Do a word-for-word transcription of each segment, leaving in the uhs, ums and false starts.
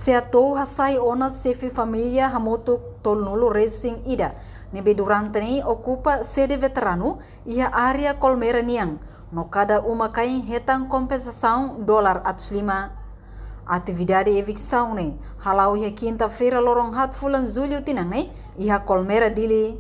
SEATOU hasai ona xefe família hamutuk tolunulu resin ida ne'ebé durante ne'e okupa sede veteranu iha área Colmera nian, no kada uma-kain hetan kompensasaun dolar atus lima. Atividade eviksaun ne'e hala'o iha kinta-feira loron haat fulan Jullu tinan ne'e iha Colmera, Dili.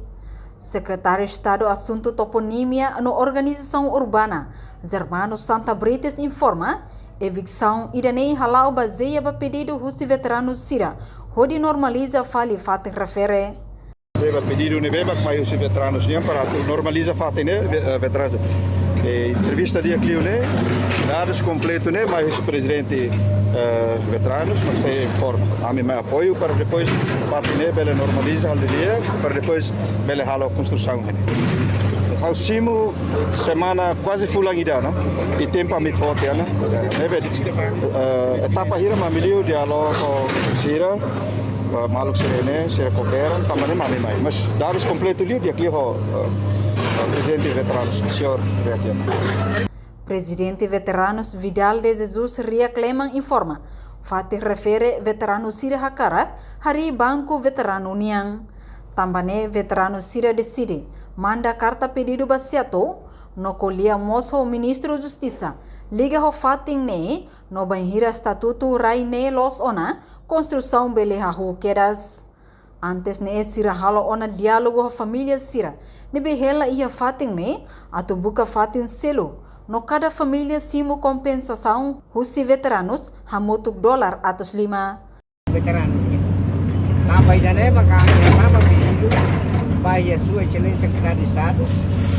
Sekretáriu Estadu Asuntu Toponímia no Organizasaun Urbana, Germano Santa Brites informa, eviksaun ida-ne'e hala'o bazeia ba pedidu husi veteranu sira hodi normaliza fali fatin refere. Bazeia ba pedidu ne'ebé mak mai husi veteranus nian para atu normaliza fatin ne'e, ve-, eh, veteranus. Eh, entrevista di'ak liu ne'e, dadus kompletu ne'e mai husi prezidente, eh, veteranus, mak sei informa. Ami mai apoiu para depois fatin ne'e bele normaliza halo di'ak, para depois bele halo konstrusaun ne'e. Ha'u simu semana kuaze fulan ida ona, i tempu ami fó tiha ona. Ne'ebé, eh, etapa hira mak ami liu diálogu ho sira, eh, maluk sira-ne'e, sira koopera, tanba ne'e mak ami mai. Mas dadus kompletu liu di'ak liu ho, eh, eh, prezidente veteranus, señór Reakian. Prezidente Veteranus Vidal de Jesus Riak Leman informa, fatin refere veteranu sira hakarak harii banku veteranu nian. Tanba ne'e veteranu sira deside manda karta pedidu ba SEATOU, no ko'alia mós ho Ministru Justisa liga ho fatin ne'e, no bainhira estatutu rai ne'e loos ona, konstrusaun bele hahú kedas. Antes ne'e sira halo ona diálogu ho família sira ne'ebé hela iha fatin ne'e atu buka fatin seluk, no kada família simu kompensasaun husi veteranus hamutuk dolar atus lima. Veteranu. Tanba ida-ne'e mak ami hatama pedidu ba iha Sua Exelénsia Sekretáriu de Estadu,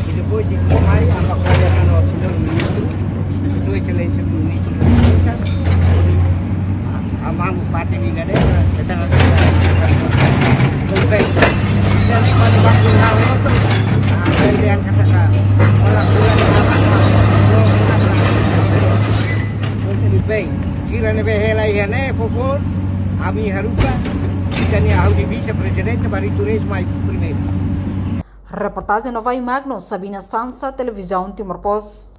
i depois de mai aba ko'alia ho Señór Ministru, Sua Exelénsia Ministru Justisa, ami mak parte ida-ne'e, veteranu. Tudo bem. Jadi, pada waktu now, ah, kemudian kata saya, orang tua, tudo bem. Sira ne'ebé hela iha ne'e, por favor, ami haruka, ita-nia ha'u de vise-prezidente, Barreto Reis mai primeiru. Reportajen Novai Magno, Sabina Sansa, Televizaun Timor Post.